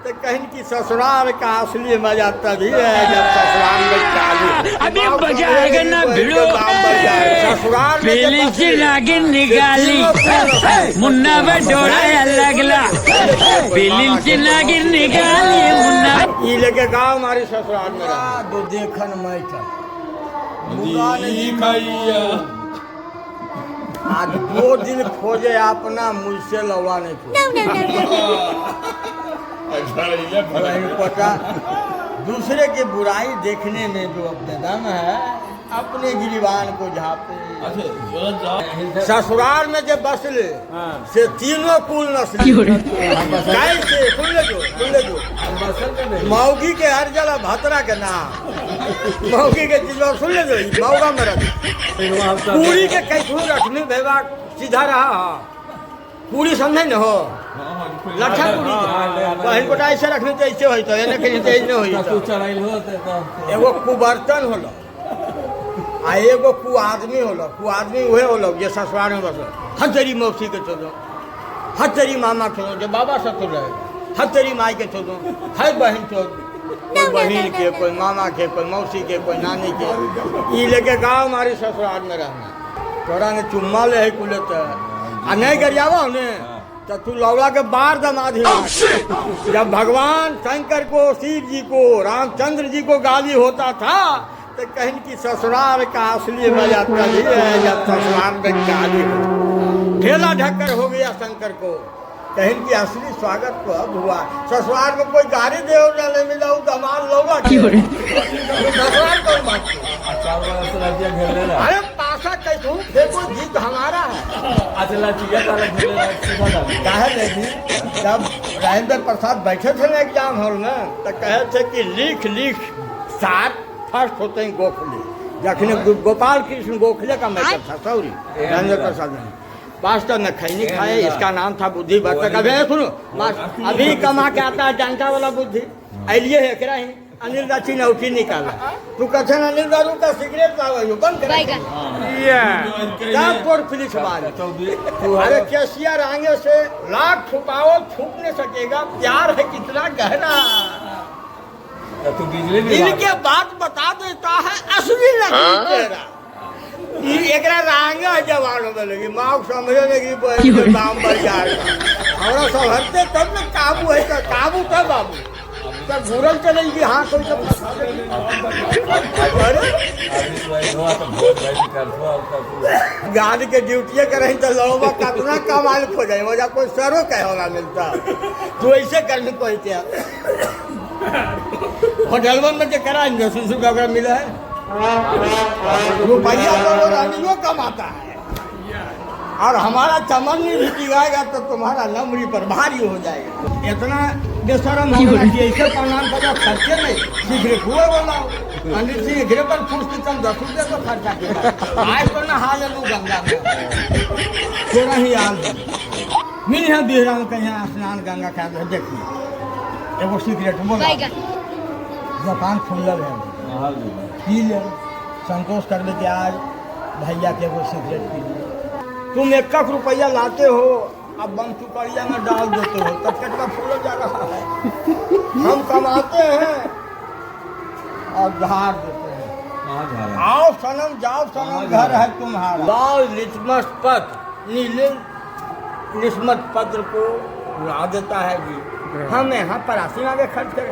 तो कहीं की ससुराल का असली मजा तभी है जब ससुराल में चालू। अभी मजा आएगा ना भिड़ो। ससुराल में जब पिलीची बसली, नागिन निघाली, मुन्ना बडोळा लागला। पिलीची नागिन निघाली, मुन्ना ई लेके गाँव हमारी ससुराल में रहा। दो देखन मैटर आज दो दिन खोजे अपना मुझसे लौड़ा नहीं खोजे। नहीं पता दूसरे की बुराई देखने में जो अब दम है, अपने गिरिवान को झापे। ससुराल में जब बसले से तीनों कुल नस्ली कैसे सुन ले जो, सुन ले जो। मौगी के हर जला भतरा के ना मौगी के चीज सुन ले जो, मौगा में रख पूरी के कैसू रखने भेवा सीधा रहा। हाँ पूरी समझे न हो लच्छा पूरी बहन गोटा ऐसे रखने तो ऐसे होई तो एने कहीं तो ऐसे होई तो। एगो कुबर्तन होलो आ एगो कु आदमी होलो। कु आदमी उहे होलो जे ससुराल में बसल। हर तेरी मौसी के छोड़ो, हर तेरी मामा के छोड़ो, जो बाबा ससुर रहे, हर तेरी माई के छोड़ो, हर बहन छोड़, कोई बहन के, कोई मामा के, कोई मौसी के, कोई नानी के। ई लेके गाँव हमारी ससुराल में रहना। तोरा ने चुम्मा ले है कुले तो आ नहीं गरियावा ने तो तू लौड़ा के बार दमाद ही। जब भगवान शंकर को, शिव जी को, रामचंद्र जी को गाली होता था तो कहीं की ससुराल का असली मजा तभी है जब ससुराल में गाली हो। ठेला ढक्कर हो गया शंकर को, कहीं की असली स्वागत तो अब हुआ। ससुराल में कोई गाड़ी दे नहीं मिला, वो दमाद लौड़ा के। ससुराल कौन बात की? अरे पासा कैसे फेंको, जीत हमारा है। काहे नहीं जब राजेंद्र प्रसाद बैठे थे ना एग्जाम हॉल में तो कहे थे कि लिख लिख सात फर्स्ट होते हैं गोखले। जखने गोपाल कृष्ण गोखले का मैटर था, सॉरी राजेंद्र प्रसाद ने मास्टर ने खैनी खाए, इसका नाम था बुद्धि वर्तक। अभी सुनो मास्टर अभी कमा के आता है डंडा वाला बुद्धि अलिए है एकरा ही अनिल दाची ने उठी निकाला। तू कथे ना अनिल दारू का सिगरेट लावे हो बंद कर तब तोर पुलिस मारे। अरे केसिया रांगे से लाख छुपाओ छुप नहीं सकेगा, प्यार है कितना गहरा। तू बिजली दिल के बात बता देता है असली नकली चेहरा। ई एकरा रांगे जवान होवे लगी माँ समझे लगी बहन के दाम बढ़ जाएगा। हमरा संभरते तब न काबू है तो काबू तब बाबू तब घूरल चलेगी। हाँ कोई तो फंसा देगी। अरे गाड़ी के ड्यूटी करे तो लड़वा कितना कमाल खो जाए, वजह कोई सरो कहे वाला मिलता। तू ऐसे करने कोई क्या होटलवन में जो करा 10 रुपया ओकरा मिले है रुपया तो वो रानियों कमाता है और हमारा चमन भी पिवाएगा तो तुम्हारा नमरी पर भारी हो जाएगा। इतना बेशरम हो गया कि ऐसे प्रणाम करो खर्चे नहीं सिगरेट हुए बोला अनिल सिंह घरे पर फूस के चल 10 रुपये तो खर्चा किया। आज तो नहा ले लूं गंगा में, थोड़ा ही आल मिल यहाँ बिहरा में कहीं स्नान गंगा खा देखिए एगो सिगरेट बोला दुकान खुलल है पी ले संतोष कर ले कि आज भैया के एगो सिगरेट पी ले। तुम एक एक रुपया लाते हो अब बम चुकड़िया में डाल देते हो तब कटवा फूल जा रहा है। हम कमाते हैं और धार देते हैं। आओ सनम जाओ सनम घर है तुम्हारा। लाल लिटमस पत्र नीले लिस्मत पत्र को उड़ा देता है जी। हम यहाँ पर आसी आगे खर्च करें।